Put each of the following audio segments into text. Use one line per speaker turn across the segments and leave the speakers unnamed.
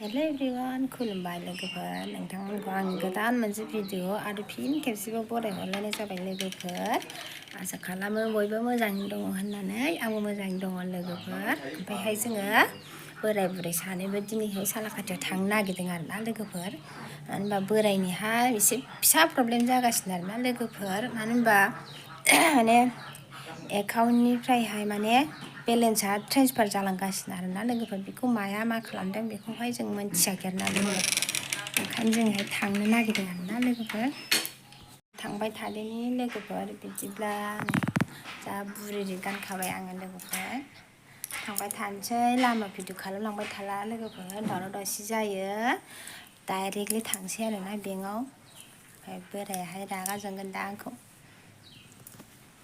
hello everyone खुलुमबाय लोगोफोर नोंथांमोनखौ आं गोदान मोनसे भिडिअ आरो फिन खेबसेबाव बरायहरलायनाय जाबाय लोगोफोर आसा खालामो बयबो मोजाङै दङ होननानै आंबो मोजाङै दङ लोगोफोर ओमफ्रायहाय जोङो बोराय बुरै सानैबो दिनैहाय सालाकाटियाव थांनो नागिरदों आरोना लोगोफोर मानो होनबा बोरायनिहा एसे फिसा प्रब्लेम जागासिनो आरोना लोगोफोर मानो होनबा माने एकाउन्टनिफ्रायहाय माने बेलेन्सआ ट्रेन्सफार जालांगासिनो आरोना लोगोफोर बेखौ माया मा खालामदों बेखौहाय जों मोनथियाखै आरोना लोगोफोर ओंखायनो जोंहाय थांनो नागिरदों आरोना लोगोफोर थांबाय थादोनि लोगोफोर बिदिब्ला जा बुरिरि गानखाबाय आङो लोगोफोर थांबाय थानोसै लामा भिडिअ खालामलांबाय थाला लोगोफोर दावराव दावसि जायो डाइरेक्टलि थांसै आरोना बेंकआव ओमफ्राय बोरायाहाय रागा जोंगोन दा आंखौ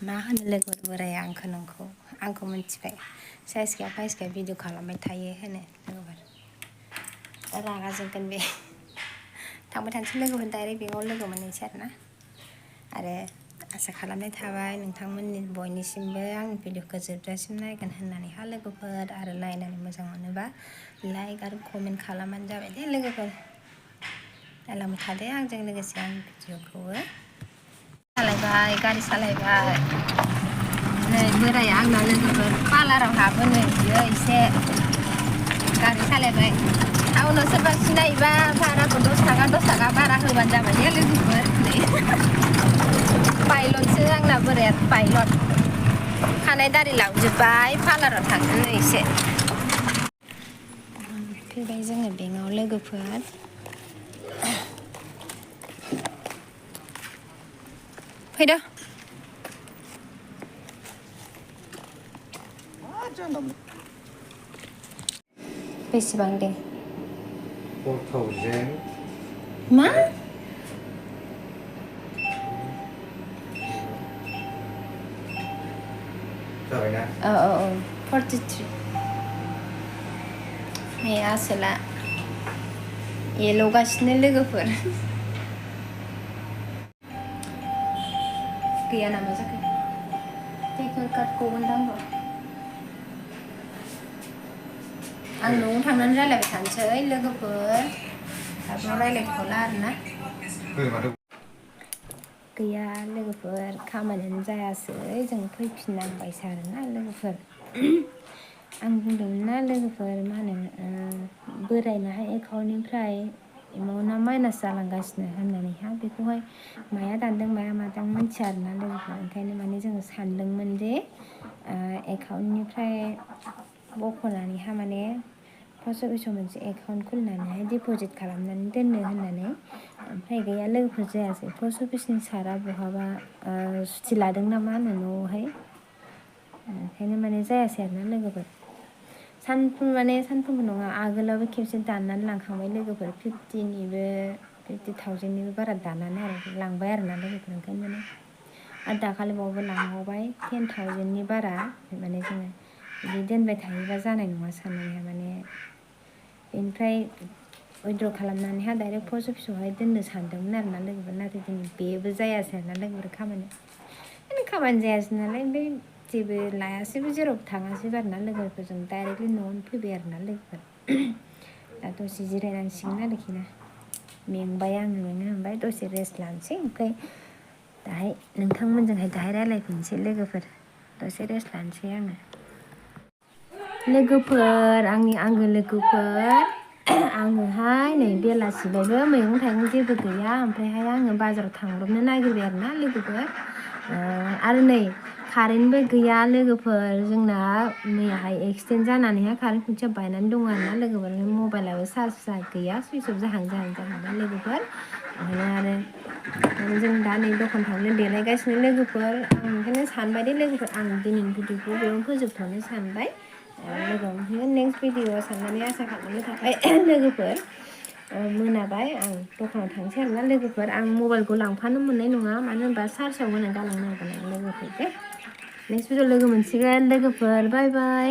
मा होनो लोगोफोर बोराया आंखौ मिथिबाय साइस गैया फाइस गैया भिडिअ खालामबाय थायो होनो लोगोफोर दा रागा जोंगोन बे थांबाय थानोसै लोगोफोर डाइरेक्ट बेंकआव लोगो मोनहैनोसै आरोना आरो आसा खालामनाय थाबाय नोंथांमोननि बयनिसिमबो आंनि भिडिअखौ जोबजासिम नायगोन होननानैहा लोगोफोर आरो नायनानै मोजां मोनोबा लाइक आरो कमेन्ट खालामबानो जाबाय दे लोगोफोर नायलांबाय थादो आंजों लोगोसे आंनि भिडिअखौबो सालायबाय गारि सालायबाय नै बोराया आंना लोगोफोर पार्लाराव हाबोनो बियो एसे गारि सालायबाय टाउनाव सोरबा सिनायोबा भाराखौ 10 थाखा बारा होबानो जाबाय दे लोगोफोर पाइलटसो आंना बोराया पाइलट खानाय दारि लावजोब्बाय पार्लाराव थांनो एसे फैबाय जोङो बेंकआव लोगोफोर फैदो बेसेबां दे
4,000
मा
जाबायना
43 नै आसोला एल'गासिनो लोगोफोर गैया नामा जाखो टेक्निक कार्ड गगोनदां र' आं न'आव थांनानै रायलायबाय थानोसै लोगोफोर दाबो रायलायथ'ला आरोना गैया लोगोफोर खामानियानो जायासै जों फैफिननांबायसो आरोना लोगोफोर आं बुंदोंमोन ना लोगोफोर मा होनो बोरायनाहाय एकाउन्टनिफ्राय एमाउन्टआ माइनास जालांगासिनो होननानैहा बेखौहाय माया दानदों माया मादों मिथिया आरोना लोगोफोर ओंखायनो माने जोङो सानदोंमोन जे एकाउन्टनिफ्राय बख'नानैहा माने पस्ट अफिसाव मोनसे एकाउन्ट खुलिनानैहाय डिप'जिट खालामनानै दोननो होननानै ओमफ्राय गैया लोगोफोर जायासै पस्ट अफिसनि सारा बहाबा सुथि लादों नामा होनो न'आवहाय ओंखायनो माने जायासै आरोना लोगोफोर सानफ्रोमबो नङा आगोलावबो खेबसे दाननानै लांखांबाय लोगोफोर 50,000निबो बारा दाननानै आरो लांबाय आरोना लोगोफोर ओंखायनो माने आरो दाखालिबावबो लांबावबाय 10,000नि बारा माने जोङो बिदि दोनबाय थायोबा जानाय नङा साननानैहाय माने बेनिफ्राय उइद्र' खालामनानैहाय डाइरेक्ट पस्ट अफिसावहाय दोननो सानदोंमोन आरोना लोगोफोर नाथाय दिनै बेबो जायासै आरोना लोगोफोर खामानि जायासै नालाय ओमफ्राय जेबो लायासैबो जेरावबो थाङासैबो आरोना लोगोफोर जों डाइरेक्टलि न'आवनो फैबाय आरोना लोगोफोर दा दसे जिरायनांसिगोन आरोखि ना मेंबाय आङो मेङो ओमफ्राय दसे रेस्ट लानोसै ओमफ्राय दाहाय नोंथांमोनजोंहाय दाहाय रायलायफिनसै लोगोफोर दसे रेस्ट लानोसै आङो लोगोफोर आंनि आंगो लोगोफोर आङोहाय नै बेलासिबाबो मैगं थाइगं जेबो गैया ओमफ्रायहाय आङो बाजाराव थांब्रबनो नागिरबाय आरोना लोगोफोर आरो नै कारेन्टबो गैया लोगोफोर जोंना मैयाहाय एक्सिडेन्ट जानानैहाय कारेन्ट खुन्थिया बायनानै दङ आरोना लोगोफोर मबाइलाबो चार्ज गैया सुइच अफ जाहांबाय लोगोफोर ओंखायनो आरो जों दा नै दखान थांनो देलायगासिनो लोगोफोर आं ओंखायनो सानबाय दे लोगोफोर आं दिनैनि भिडिअखौ बेयावनो फोजोबथ'नो सानबाय लोगो मोनफिनगोन नेक्स्ट भिडिअआव साननानै आसा खालामनाय थाबाय लोगोफोर मोनाबाय आं दखानाव थांसै आरोना लोगोफोर आं मबाइलखौ लांफानो मोननाय नङा मानो होनबा चार्जआव होना गालांनांगोन आं लोगोफोर दे नेक्स्ट भिडिअ लोगो मोनसिगोन लोगोफोर बाय बाय